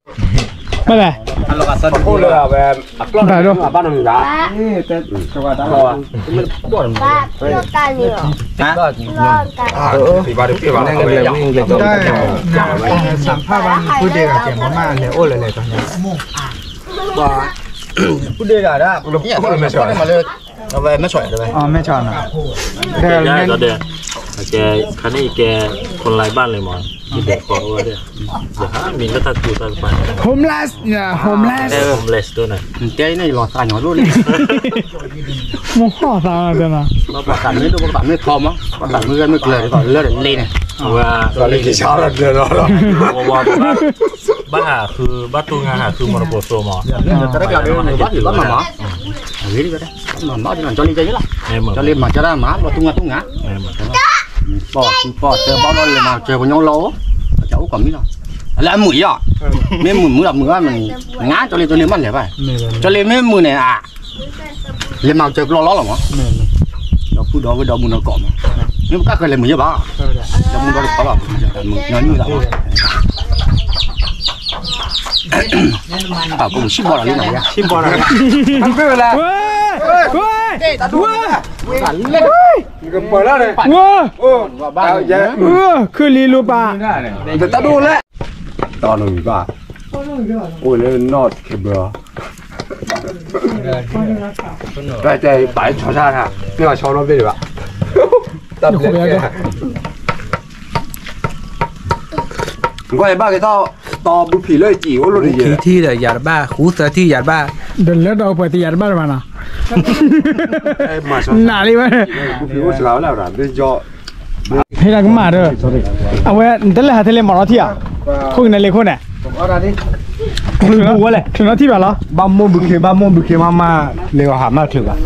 အလီၤကသီၣ်ဒိၣ်လၢအဝဲ, အကျီၢ်ဒီးအဘၣ်နီတမံၤဘၣ်, သံဖၣ်ဘၣ်နဖုဒဲးဂၤကဲမးလဲၤအိၣ်လဲၤလဲၤကီးညါ, ဖုဒဲးဂၤဒၣ်, အဝဲမဲဆီၣ်, မဲဆီၣ်နီၤ, ကဲ, ခါန့ၣ်ကဲ, คนไร้บ้านเลยมั้ง, မ့ၢ်တၢ်တူၢ်တၢ်တပၤ, homeless, homeless, homeless တဲန့ၣ်လီၤသးညီဒိၣ်လံ, မ့ၢ်ဟီၣ်သးတၢ်နီၤ, ပှၤသးမ့ၢ်ဒိၣ်ပှၤသးမ့ၢ်ထီမး, ပှၤသးမ့ၢ်ဂဲၤမ့ၢ်ကျၢၤဒ်သိးလၢတလ့န့ၣ်, ဝဲ, ဘၣ်ဟးဃု, ဘၣ်တူၢ်ငါဟးဃုမီၤတပိာ်စိမး, ဘၣ်မၤမး, ကၠီလံကၠီယဲလီၤ, ကၠီလံမၤကၠီတၢ်မၤ ပှၤတူၢ်ငါတူၢ်ငါ, ပီၢ်ပီၢ်တဲဘၣ်ဒီးလဲၤမၤစၢၤပှၤညီလီၤ, ကအိၣ်ကိးမံၤလီၤ, လၢအမုာ်အံၤ, မ့ၢ်မုာ်မုာ်ဒီးမုာ်ဘၣ်မး, ငါကၠီလံကၠီလံမ့ၢ်လဲၤဘၣ်, ကၠီလံမ့ၢ်မုာ်န့ၣ်, လဲၤမၤစၢၤကျီလီၤလီၤမး, ဖုဒီးဝဲဒီးမုၢ်နီၢ်ကီၢ်မး, မ့ၢ်ပကၢ်ဃဲလဲၣ်မုၢ်ယဲဘၣ်, ဒီးမုၢ်ဒီးတခီလီၤ, မုၢ်နီၢ်နုၢ်သးဘၣ်, ပှၤကဆံၣ်ဘီၣ်လီၤလံနီၤ, ဆံၣ်ဘီၣ်လီၤ, ဝဲ, ဝဲ, ဝဲ, ဝဲ, ခုၣ်လံလိပာ်, တၢ်ဒိၣ်လဲၣ်, တီၢ်နီၢ်မံၤဘၣ်, အိၣ်လၢနီၢ်ခဲဘၢ, တၢ်ပာ်ဆီဆၣ်တၢ်, မ့ၢ်အဆီနီၣ်ဘ့ၣ်ဒံးဘၣ်, တၢ်ဘျဲးကဲ, နကွၢ်ယဘၣ်က့ၤထီၣ်, တီၢ်ဘုဖံးလၢကံၣ်အိၣ်လိၣ်တယဲၢ်, ခံထံၣ်ဒီးယၤတဘၣ်, ဃူသၢထံၣ်ယၤတဘၣ်, ဒီးလၢဒီးပှဲၤတယၤတဘၣ်တဘၣ်နီၤ, နးလံဝဲ, ဘုဖံးအိၣ်စှၤဝဲလၢ်, ဟ့ၣ်တၢ်ကမၣ်ဒီး, အဝဲ နတလဲၤဟးထဲလဲၤမၤလီၤထံၣ်ဧါ, ခိၣ်ကနဲလ့ခိၣ်န့ၣ်, ချုးနီၣ်ထံၣ်ဘၣ်လီၤ, ဘၣ်မိၢ်ဘုခ့ ဘၣ်မိၢ်ဘုခ့မးမး, လဲၤအီၤဟးမးချုးဘၣ်,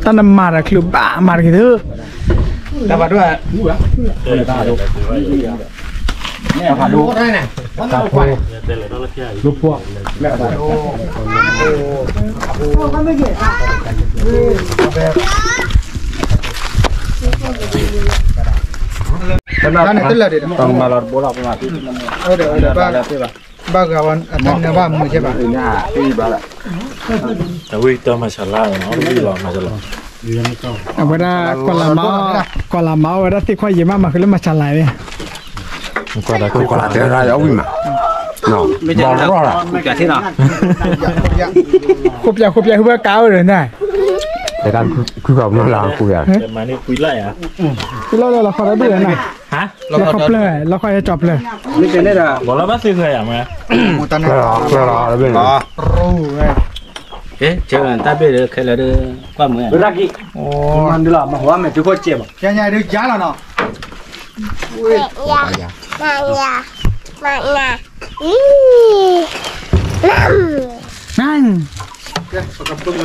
တၢ်နမၤဒီးချုးဘၣ်မၤတက့ၤသု, တၢ်ဖးဒိၣ်, တၢ်ဖးဒိၣ်, တၢ်ဖိ, လိဖိ, တၢ်မၤလီၤတဘိလီၤ, ဘၣ်ဂၤဝဲ အတၢ်နၢဘၣ်မုာ်ကဲဘၣ်, တဝံၣ်တၢ်မၤဆလါ, အဝဲဒၣ်, ကွၢ်လၢ်မၤအီၣ်ဝဲဒၣ်သ့ၣ်ခီယံာ်မး မၤဃုာ်လၢမၤဆလါန့ၣ်, ကွၢ်လၢ်တဲရၣ်အဝံၣ်မး, ဘီရၣ်, ဃိပျဲဃိပျဲဟူဘၣ်ကါအိၣ်ဒီးန့ၣ်, တၢ်ခုၣ်ခီပညီလၢအဃိယၤ, လီၤခီတဘ့ၣ်န့ၣ်, လီၤခီပျၢၢ် လီၤခီယဲကၠီၤပျၢၢ်, ဘီလၢဘၣ်သ့ၣ်ဃဲယၤမး, တၢ်ဘ့ၣ်ဒီးခဲလၢာ်ဒီး, ကွၢ်မုာ်, မၤဒုလီၤ မၤဟိုမ့ၢ်တုၤခိၣ်စဲးဘၣ်, ယၤညါဒုးယၤလီၤနီၤ, မၤနၤ, မၤနၤ, နၤ, ပကပမ့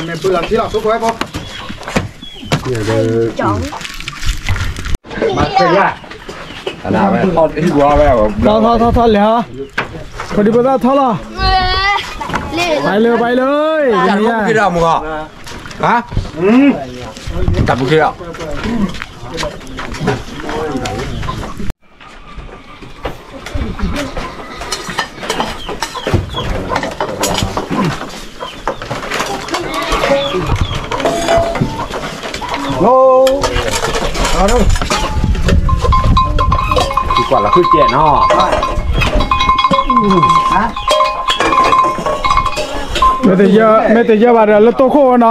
ၢ်ပလီၤထံလီၤ သိၣ်ခိၣ်ဝဲဖိ, မၤခဲယၤ, ထီၣ်ထီၣ်ထီၣ်ထီၣ်လဲၤဟီ, ဖိဒံဖိသၣ်ထီၣ်လီၤ, ပလၢပလၢ, တၢ်ပူၤက့ၤဒီးမုၢ်ဂီၤ, ဟါ, တၢ်ပူၤက့ၤဒီး ကွၢ်လီၤခုၣ်ကဲနီၤ, မ့ၢ်တယၢဘၣ်ဒီးလၢတိၢ်ခိၣ်ဝဲနီ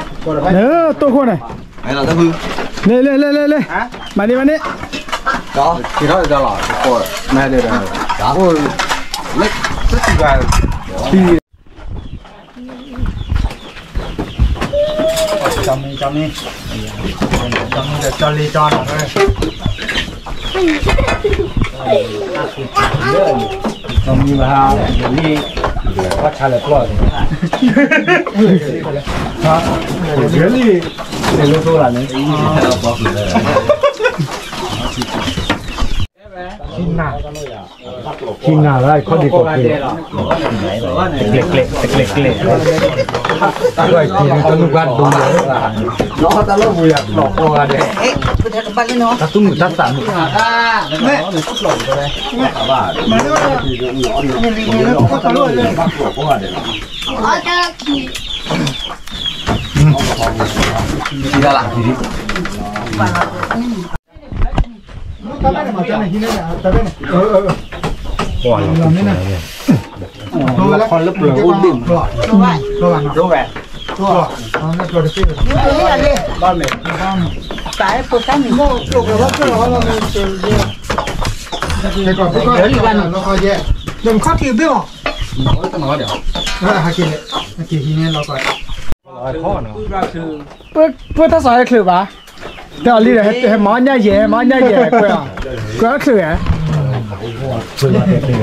ၤ, လၢတိၢ်ခိၣ်န့ၣ်, လဲၤလဲၤလဲၤလဲၤလဲၤ, မၤန့ၢ်မၤန့ၢ်, ကၠီမံၤ ကၠီမံၤ ကၠီမံၤဒီးကၠီလ့ကၠီနီၤ, ကၠီမံၤဘၣ်, လံ, ဘၣ်ဆါလဲၤပျီၢ်န့ၣ်, လံ, လဲၤလိၣ်သိလၢန့ၣ် ခံနၤ, ခံနၤလၢခီၣ်ဒံးကီၢ်ပူၤ, တကျဲးကျဲး, တကျဲးကျဲး, တၢ်လီၢ်ပူၤယၤပျီၢ်ပျီၢ်ဂၤဒဲး, တၢ်သူၣ်မုာ်တၢ်သးမုာ်, ခီၣ်ထံးဘ့ၣ်မး, ပၢ်တၢ်စီၤဟဲချုးဘၣ်, တဲအီၤလံဒီး ဟဲမၤအီၣ်ညၣ်ယဲၢ် ဟဲမၤအီၣ်ညၣ်ယဲၢ် ကွဲးအီၤ, ကွဲးအီၣ်ချုးဧ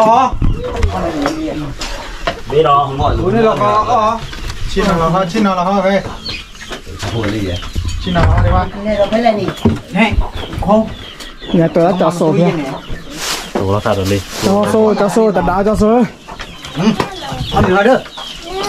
ါ, ဆ့ၣ်နီၤလီၤဟီ ဆ့ၣ်နီၤလီၤဟီ, ဆ့ၣ်နီၤလီၤဟီ, ညါတၢ်စီၤဖဲ, တၢ်စီၤ တၢ်ဒါစီၤ,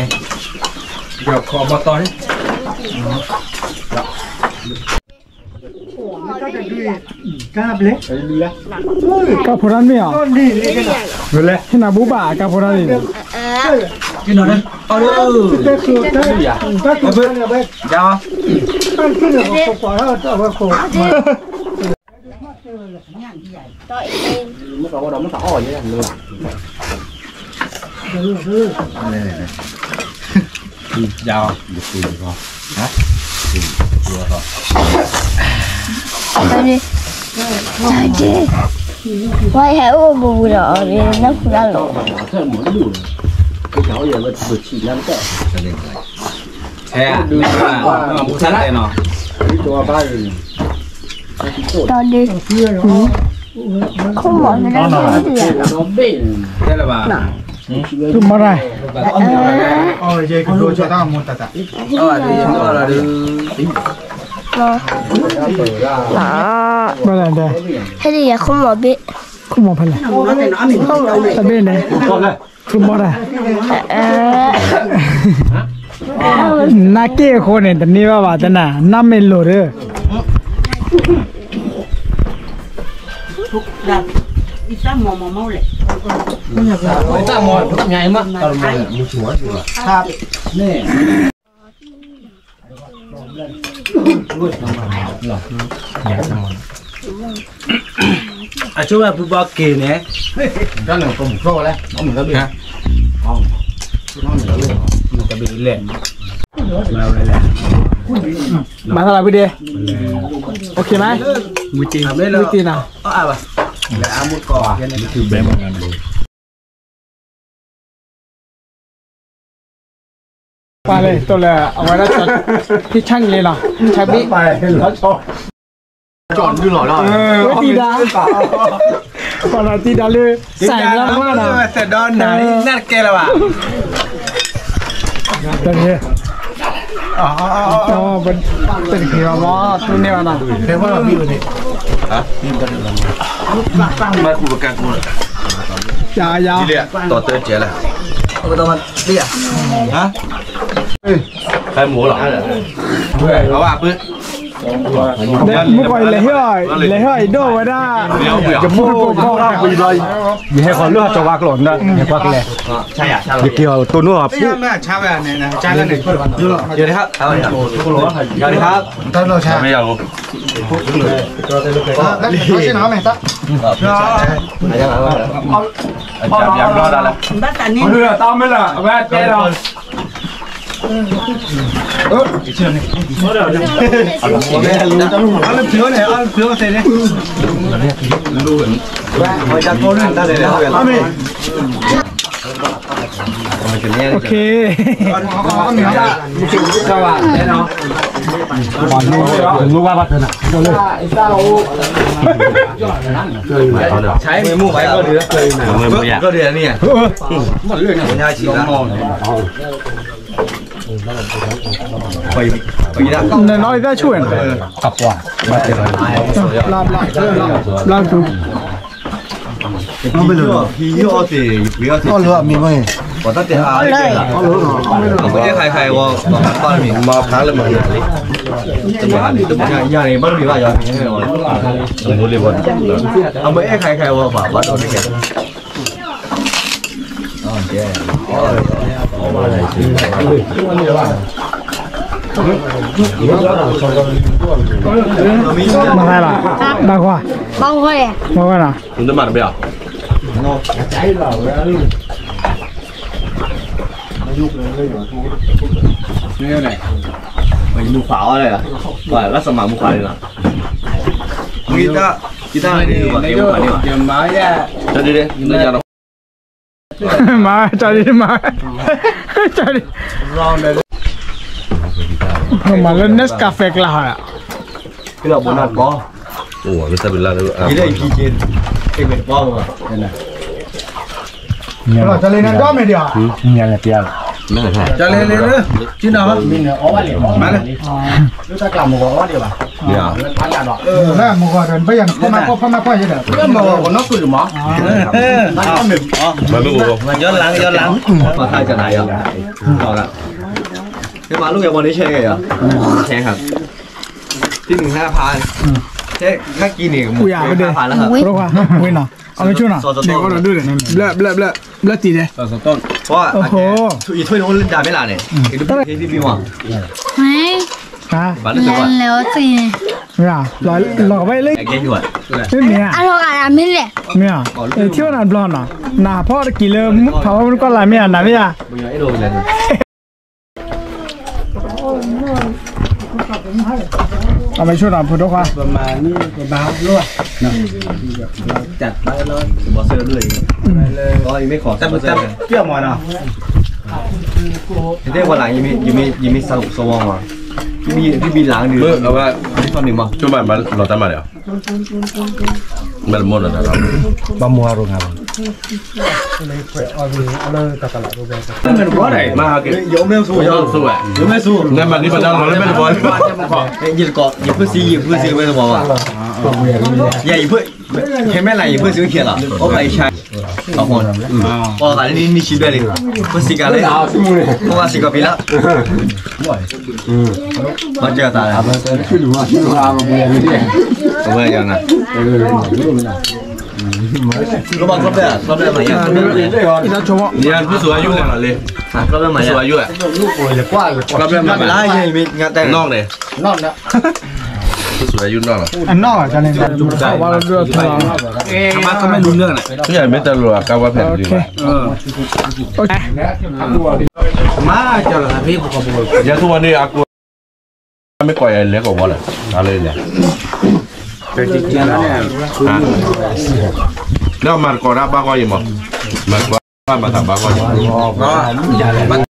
ယီၤခီဘီတီၢ်န့ၣ် ကၢ်ဖိတၢ်မ့ၢ်အီၤ, ဟ့ၣ်နၤဘူဘၣ်ကၢ်ဖိတၢ်န့ၣ်, ယၤ, ယၤ, ဝဲဟဲအိၣ်ဘူးဘူးဒီး နၢ်ခူတၢ်လီၤ, ဟဲ, မူထါတဲနီၤ, ဒီးဒ်, ခိၣ်မီၤန့ၣ်, တဲလၢၤဘၣ်, သူၣ်မီၤတၢ်, ဘၣ်လဲၣ်, ဟဲဒ်ယၤခိၣ်မီၤဘ့ၣ်, ခိၣ်မီၤဖဲလဲၣ်, တဘ့ၣ်န့ၣ်, သူၣ်မီၤတၢ်, နၢ်က့ၢ်အဃိန့ၣ် တန့ၢ်ဘၣ်ဘၣ်တနၤ နၢ်မ့ၢ်လိၤဒီး အဆိကမိၣ်ပူၤဘီက့ၤန့ၣ်, တၢ်န့ၣ်ကမူၤဖျိဝဲလဲၣ်, တဘ့ၣ်လဲၣ်, မၤသးလီၤဝံၤဒ့, OK မး, ဝံၤတ့ၢ်နီၤ, အဘၣ်, လဲၤအါမူကီၢ်, ပှၤလဲၤတိၢ်လၢအဝဲဒၣ်, ထံဆၣ်န့ၣ်လံနီၤ, ဆၣ်ဘံၣ်, ကၠီၣ်ဒုလီၤလီၤ, ဝဲတံၤဒါ, ပှၤလီၤတံၤဒါလၢ, စဲးလီၤမးနီၤ, စဲးဒီနၤနတကဲလၢၤဘၣ်, တက့ၤ, တက့ၤဘၣ်မး သူန့ၢ်ဘၣ်နီၤ, မ့ၢ်ကူပကကူ, ယၤယၤ, တီၢ်တၢကဲလဲၣ်, ဟဲမူလီၤ, မုၢ်ကီၢ်လဲၤဟ့ၣ်, လဲၤဟ့ၣ်အံၤဒိၣ်ဝဲဒၣ်, ယမိၢ်ကိၢ်, ယဟဲဃီၤလၢဟီၣ်ကၠီၤဝါကျိာ်န့ၣ်, ယဟဲကွၢ်ကလဲၤ, ယက့ၤအီၤတိၢ်နီၣ်အပူၤ, တၢ်မ့ၢ်လၢ, အဝဲတဲလီၤ, OK, နနီၢ်လံတၢ်ဆူၣ်ဝဲန့ၣ်, ဘျါတူ, အီၣ်လၢအမံၤမ့ၢ်, ပှၤတၢ်တဲအါလၢကဲလၢ, အမ့ၢ်အဲၣ်ခါခါအံၤဝဲ, ဘၣ်တမံၤ, မၤခါလၢမၤန့ၣ်လံ, တမၤလံ, တမၤညါန့ၣ် ဘၣ်တမံၤဘၣ်ယၤန့ၣ်, တမၤလံဘၣ်, အမ့ၢ်အဲၣ်ခါခါအံၤဝဲ ပှၤဘၣ်ဒီးန့ၣ်ကဲ မၤခါလီၤ, ဘၣ်ကွၢ်, ဘၣ်ကွၢ်လီၤ, နမၤတဘ့ၣ်ဧါ မုၢ်ဖးအီၣ်လဲၣ်, လၢစမၤမုၢ်ဖးန့ၣ်လီၤ, ဂံၢ်တၢ်မၤမုၢ်ဖးန့ၣ်လီၤ, မၤ, မၤ, မၤလၢ Nescafe ကျါဟီ, ဖဲလီၤဘိနၢ်ကီ, အိၣ်ဝဲမ့ၢ်တၢ်ပလၢ်လၢ, ယလဲၤယက့ၤ, တမ့ၢ်တပှၢ်မး, ကၠီလဲၤန့ၣ်ဒီးမ့ၢ်ဒံးဧါ, ကၠီလဲၤန့ၣ်, ကၠီနီၤ, မ့ၢ်န့ၣ်အီၣ်ဘၣ်လံ, မ့ၢ်လၢတၢ်ကျးမုၢ်ဂီၤအီၣ်ဒံးဘၣ်, မုၢ်ဂီၤဒီး ပယၤန့ၣ်ဖီမါဖီမါဖီယဲဒီး, မုၢ်ဂီၤကနီၢ်ကွံာ်မး, မ့ၢ်လၢ, ယီၤလၢ်ယီၤလၢ်, မၤလူကဲဘီန့ၣ်ဆဲးကဲယီၤ, ဆဲးဟး တနံၤဟါဖး, ဟဲကံန့ၣ်, ဝံၤနီၤ, အဝဲဆိနီၤ, ဘျၢ, ဘျၢ, ဘျၢတံၢ်န့ၣ်, ယထွဲန့ၣ်အိၣ်လၢဒၣ်မ့ၢ်လၢ်န့ၣ်, ဘၣ်လၢ, လီၤကဘၣ်လၢ, မ့ၢ်, မ့ၢ်, ထံၣ်ဝဲနၤတဘျီနီၤ, နဖီတကံၤလၢ, ဖးဝဲမုၢ်ကီၢ်လၢ်မ့ၢ်ဧါ နၤမ့ၢ်ဧါ အမ့ၢ်ဆိနီၤ ဖိဒိၣ်ခွါ, ပမၤန့ၣ် ပမၤလိၣ်, ယတဲဝဲလၢ ယမ့ၢ်သဝီမး, ယမ့ၢ်လၢ, ဆိဘၣ်လီၤတၢ်မၤဒီး, မ့ၢ်တမိၢ်ဒီးတၢ်လီၤ, ဘၣ်မိၢ်အါရိၤငါလီၤ, မ့ၢ်တဘျီဒၣ်, ယမ့ၢ်ဆူ, ယမ့ၢ်ဆူ, နမၤဒ်ပတၢ်လီၤလၢမ့ၢ်တဘျီ, ယတကိး, ယဖုၣ်စံ, ယဖုၣ်စံမ့ၢ်တဘျီဘၣ်, ယဖုၣ်, ဖဲမဲာ်လၢယဖုၣ်စံဝဲခံလီၤ, အိၣ်ဘၣ်ယဆါ, ပှၤသးလၢနံၣ်နံၣ်ဆံဘျဲၣ်လံ, ဖုၣ်စံကၤလၢ, ဖုၣ်စံကၤဖံလၢ, ဘၣ်ကၢသး, အဝဲယၤနၤ, ကျီဘၣ်ကျီဘျဲၣ်, ကျီဘျဲၣ်မၤယၤ, ယၤဖုၣ်စူၤအယုၢ်လဲၣ်လီၤလံ, ကျီဘျဲၣ်မၤယၤ, ကျီဘျဲၣ်မၤ, နီၢ်န့ၣ်, ဖုၣ်စူၤအယုၢ်နီၢ်လီၤ, အနီၢ်ဘၣ်န့ၣ်, မ့ၢ်တလိၤအကါဝါဖဲန့ၣ်, မၤကၢလီၤသးဖဲပကီၢ်ပူၤ, ယၤထူၣ်ဝဲန့ၣ်အကိး, မ့ၢ်ကိးယၤလဲၤကိးဝဲလဲၣ်, အလၢလဲၣ်, လၢမၤတကိးတၢ်ဘၣ်ဂီၢ်အံၤမး, မၤတကိးဘၣ်မၤသးဘၣ်ဂီၢ်အံၤ,